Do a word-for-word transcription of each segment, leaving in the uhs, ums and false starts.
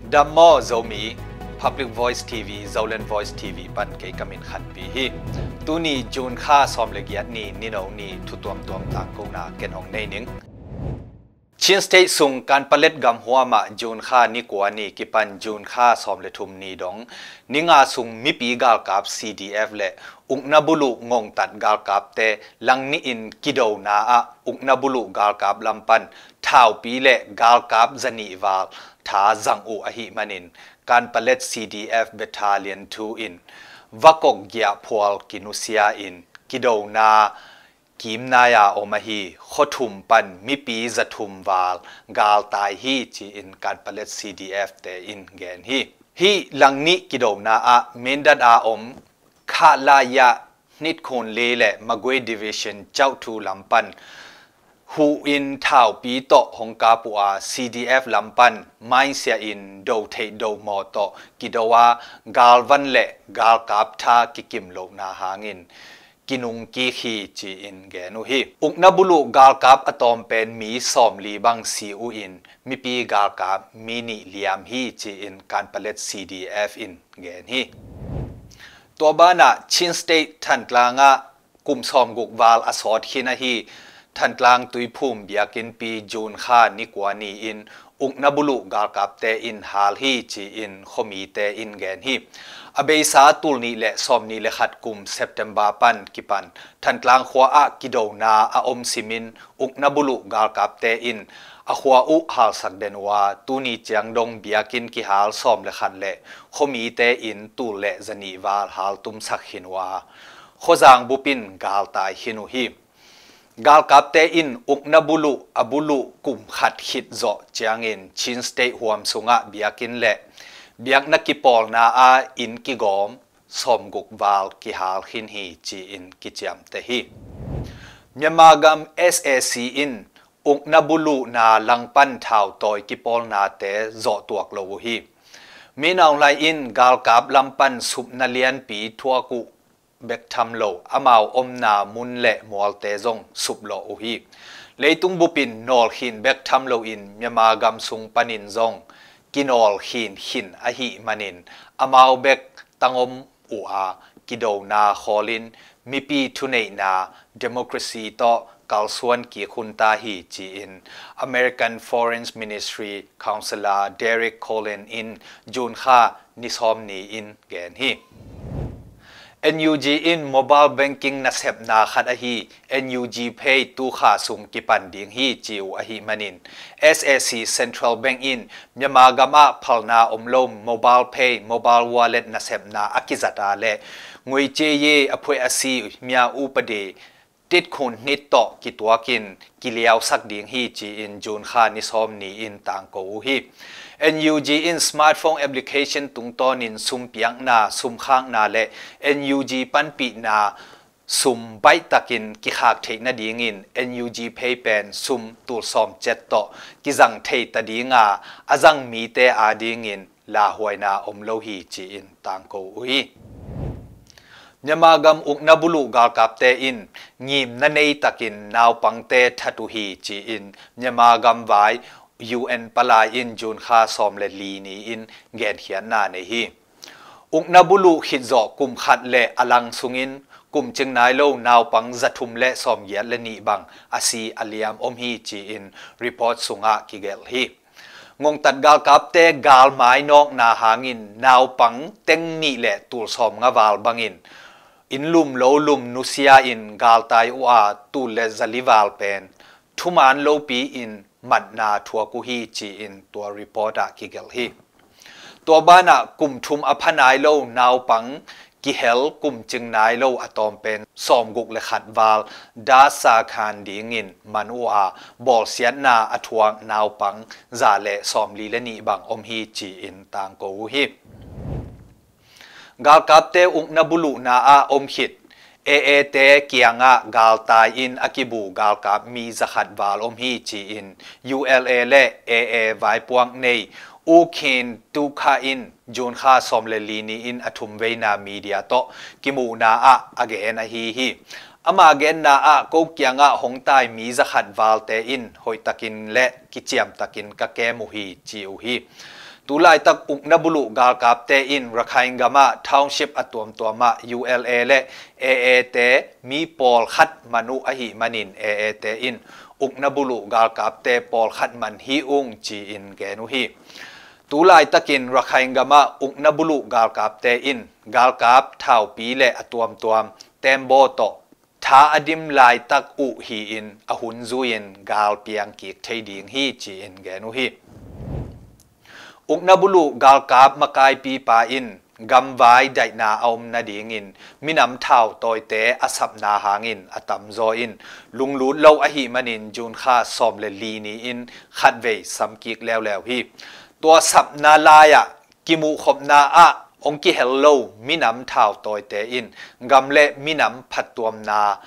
Dam maw Zomi, Public Voice T V, Zoland Voice T V pan kei ka min Khanpi hi. Tuni June kha sawm le giat ni, nino ni, thu tuamtuam tangkona ken hong nei ning. Chin State sung Kanpalet gamhuam ah June kha ni kua ni kipan June kha sawm le thum ni dong, ni nga sung mipi galkap C D F le ukna buluh ngongtat galkapte langnih in kidona ah ukna buluh galkap lam pan thaupi le galkap zanih val tha zang uh ahih manin Kanpalet C D F Battalion two in vakok giahphual kinusia in kidona kimnai-a om ahi khua thum pan mipi za thum val galtai hi ci-in Kanpalet C D F te in gen hi. Hih langnih kidona ah Mindat a om Khalaya hnit khun li le Magwe Division Chautu lam pan huh in thaupi tawh hong kap uh a, C D F lam pan mainsia in do theih do maw tawh kido a, galvan le galkap tha kikim lohna hangin kinung kik hi ci-in gen uh hi. Ukna buluh galkap a tawm pen mi sawmli bang si uh in mipi galkap mi nih liam hi ci-in Kanpalet C D F in gen hi. Tua banah Chin State Thantlang ah kum sawmguk val a sawt khin ahi Thantlang Tuiphum biakinnpi June kha ni kua ni-in ukna buluh galkapte in hal hi ci-in khuamite in gen hi. A beisa tul nih le sawmnih le khat kum September pan kipan Thantlang khua ah kidona a om simin ukna buluh galkapte in a khua uh halsak den uh a, tuni ciang dong biakinn kihal sawm le khat le khuamite in tul le zanih val haltumsak khin uh a, khuazang bup in galtai khin uh hi. Galkapte in ukna buluh a buluh kum khat khit zawh ciangin Chin State huam sungah biakinn le biakna kipawlna a inn kigawm sawmguk val kihal khin hi ci-in kiciamteh hi. Myanmar gam S A C in ukna buluhna langpan thautawi kipawlnate zawhtuak lo uh hi. Min Aung Hlaing in galkap lam pan supna lianpi thuak uh bek tham lo, amau omna mun le mualte zong suplawh uh hi. Leitung bupin nawlkhin bek tham loin Myanmar gam sung panin zong kinawlkhin khin ahih manin amau bek tangom uh a, kidona khawlin mipi thuneihna democracy tawh kalsuan kik hun ta hi ci-in American Foreign Ministry Counselor Derek Colin in June kha ni sawm ni-in gen hi. N U G in mobile banking nasepna khat ahi N U G Pay tu kha sung kipan ding hi ci uh ahih manin S A C Central Bank in Myanmar gam ah phalna om lo mobile pay, mobile wallet nasepna a kizat a le nguicie ye a phueh a si mya upade tit khun hnit tawh kituakin kiliausak ding hi ci-in June kha ni sawm ni-in tangko uh hi. N U G in smartphone application tungtawnin sumpiakna, sumkhakna le N U G panpihna sum baihtakin kikhak theih nadingin N U G Pay pen sum tul sawm cet tawh kizang thei ta dinga, a zang mite adingin lauhuaina om lo hi ci-in tangko uh hi. Myanmar gam ukna buluh galkapte in ngimna neitakin naupangte that uh hi ci-in Myanmar gam vai U N palai in June kha sawm le li ni-in genkhiatna nei hi. Ukna buluh khitzawh kum khat le a lang sungin kum cing nai lo naupang za thum le sawmgiat le nih bang a si a liam om hi ci-in report sungah kigelh hi. Ngongtat galkapte galmai nawkna hangin naupang teng nih le tul sawm nga val bangin inn lum lo lum nusia in galtai uh a, tul le zali val pen thuman lopi in matna thuak uh hi ci-in tua report ah kigelh hi. Tua banah kum thum a pha nai lo naupang kihel kum cing nai lo a tawm pen sawmguk le khat val dasa khan dingin man uh a, bawlsiatna a thuak naupang za le sawmli le nih bang om hi ci-in tangko uh hi. Galkapte ukna buluhna ah om khit A A te kiangah galtai in a kibu galkap mi zakhat val om hi ci-in U L A le A A vaipuak nei U Khin Tukha in June kha sawm le li ni-in a thumveina media tawh kimuhna ah a gen ahi hi. Ama genna ah ko kiangah hong tai mi zakhat valte in hoihtakin le kiciamtakin ka kem uh hi ci uh hi. Tulaitak ukna buluh galkapte in Rakhine gamah township a tuamtuamah U L A le A A te mi pawlkhat man uh ahih manin A A te in ukna buluh galkapte pawlkhat man hi ung ci-in gen uh hi. Tulaitakin Rakhine gamah ukna buluh galkapte in galkap, thaupi le a tuamtuam tembaw tawh tha a dim laitak uh hi-in a hun zui-in gal piang kik thei ding hi ci-in gen uh hi. Ukna buluh galkap makaipipa in gamvai daihna a om nadingin minam thau tawite a sapna hangin a tamzaw in lunglut lo ahih manin June kha sawm le li ni-in khatvei samkik leuleu hi. Tua sapna lai-ah kimuhkhopna ah hong kihel lo minam thau tawite in gam le minam phattuamna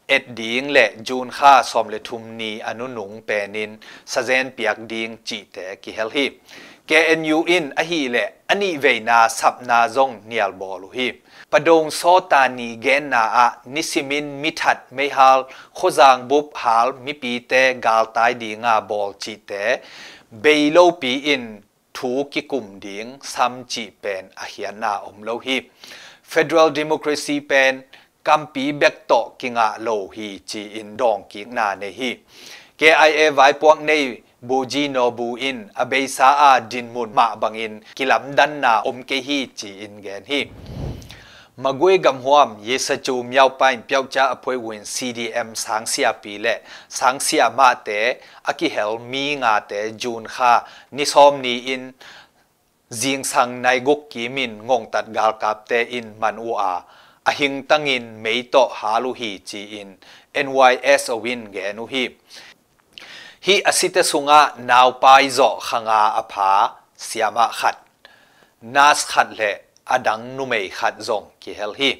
et ding le June kha sawm le thum ni a nunung penin sazen piak ding cihte kihel hi. K N U in ahileh a nihveina sapna zong nialbawl uh hi. Padong Sawtani genna ah nisimin mithat meihal khuazang bup hal mipite galtai dinga bawl cihte bei lopi in thu kikum ding sam cih pen a khiatna om lo hi. Federal democracy pen kampi bek tawh kingah lo hi ci-in dawngkikna nei hi. K I A vaipuak nei Buji Nobu in a beisa a dinmun mah bangin kilamdanna om kei hi ci-in gen hi. Magui gamhuam Yesacu Miaupa in Pyaucha a phuai uh in C D M sangsiapi le sangsiamahte a kihel mi ngate June kha ni sawm ni-in zingsang naiguk kimin ngongtat galkapte in man uh a, a hingtangin mei tawh hal uh hi ci-in N Y S O in gen uh hi. Hih a site sungah naupai zawh kha nga a pha siamah khat, nurse khat le a dang numei khat zong kihel hi.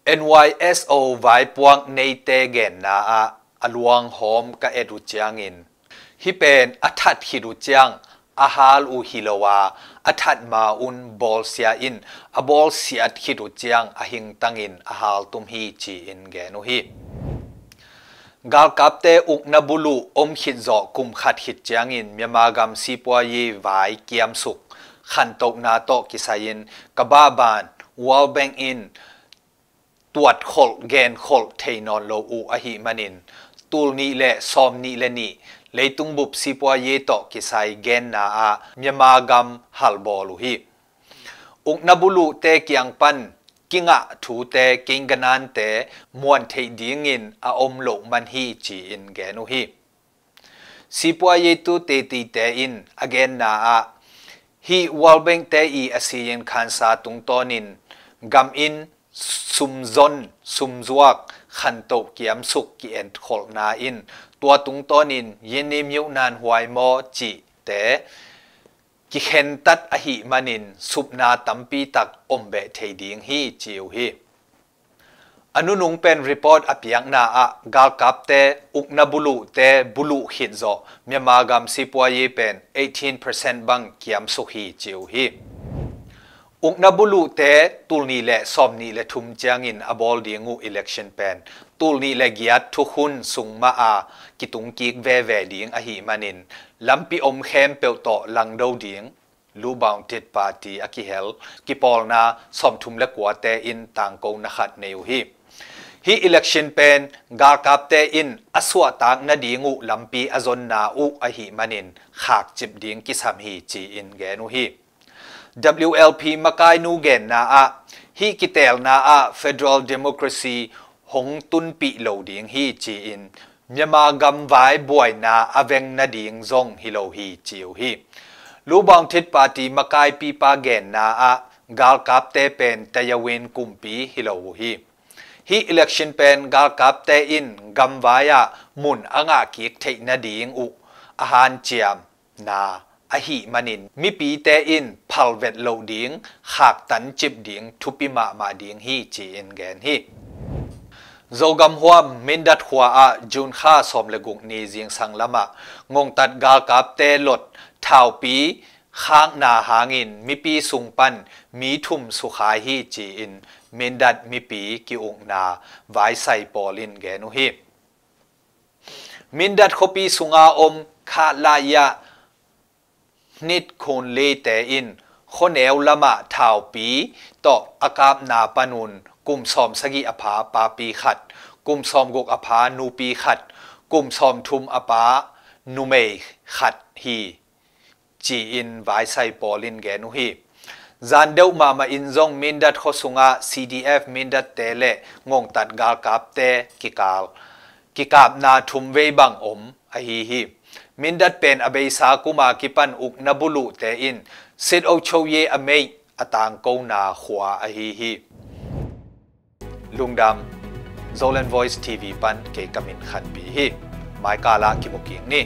N Y S O vaipuak neite genna ah a luanghawm ka et uh ciangin hih pen a that khit uh ciang a hal uh hi lo a, a that ma un bawlsia in a bawlsiat khit uh ciang a hingtangin a hal tum hi ci-in gen uh hi. Galkapte ukna buluh om khit zawh kum khat khit ciangin Myanmar gam sipuayi vai kiamsuk khantohna tawh kisai-in ka bahban World Bank in tuatkholh genkholh thei nawn lo uh ahih manin tul nih le sawm nih le nih leitung bup sipuayi tawh kisai genna ah Myanmar gam halbawl uh hi. Ukna buluhte kiang pan kingah thute kingganante muan theih dingin a om loh man hi ci-in gen uh hi. Sipuayi tu tetite in a genna ah hih World Bank te i a siyin khansa tungtawnin gam in sumzon sumzuak khantoh kiamsuk ki-enkholhna in tua tungtawnin yinnim yuhnan huai maw cihte kikhentat ahih manin supna tampi tak om beh thei ding hi ci uh hi. A nunung pen report a piakna ah galkapte ukna buluhte buluh khit zawh Myanmar gam sipuayi pen eighteen percent bang kiamsuk hi ci uh hi. Ukna buluhte tul nih le sawm nih le thum ciangin a bawl ding uh election pen tul nih le giat thukhun sung mah a kitungkik veve ding ahih manin lampi om khempeuh tawh langdo ding Lubaungtit Party a kihel kipawlna sawmthum le kuate in tangkona khat nei uh hi. Hih election pen galkapte in a suahtak nading uh lampi a zonna uh ahih manin khakcip ding kisam hi ci-in gen uh hi. W L P makainu genna ah hih kiteelna ah federal democracy hong tunpih lo ding hi ci-in Myanmar gamvai buaina a veng nading zong hi lo hi ci uh hi. Lubaungtit Party makaipipa genna ah galkapte pen Tayawin kumpi hi lo uh hi. Hih election pen galkapte in gamvai ah mun a ngahkik theih nading uh a hanciam na ahih manin mipite in phalvet loh ding khaktancip ding thupi mahmah ding hi ci-in gen hi. Zogam huam Mindat khua ah June kha sawm le guk ni zingsang lamah ngongtat galkapte lot thaupi khakna hangin mipi sung pan mi thum sukhai hi ci-in Mindat mipi ki-ukna vaisai pawl in gen uh hi. Mindat khuapi sunga om Khatlaya Hnit Khun Lei te in khuaneu lamah thaupi tawh a kapna panun kum sawm sagih a pha papi khat, kum sawm guk a pha nupi khat, kum sawm thum a pha numei khat hi, ci-in vaisai pawl in gen uh hi. Zan deuh mahmah in zong Mindat khua sungah C D F Mindat te le ngongtat galkapte kikal kikapna thum vei bang om ahi hi. Mindat pen a beisa kuma kipan ukna buluh te in Sit Aung Choye a meih a tangkona khua ahi hi. Lungdam. Zoland Voice T V pan kei ka min Khanpi hi. Maikal ah kimu kik ni.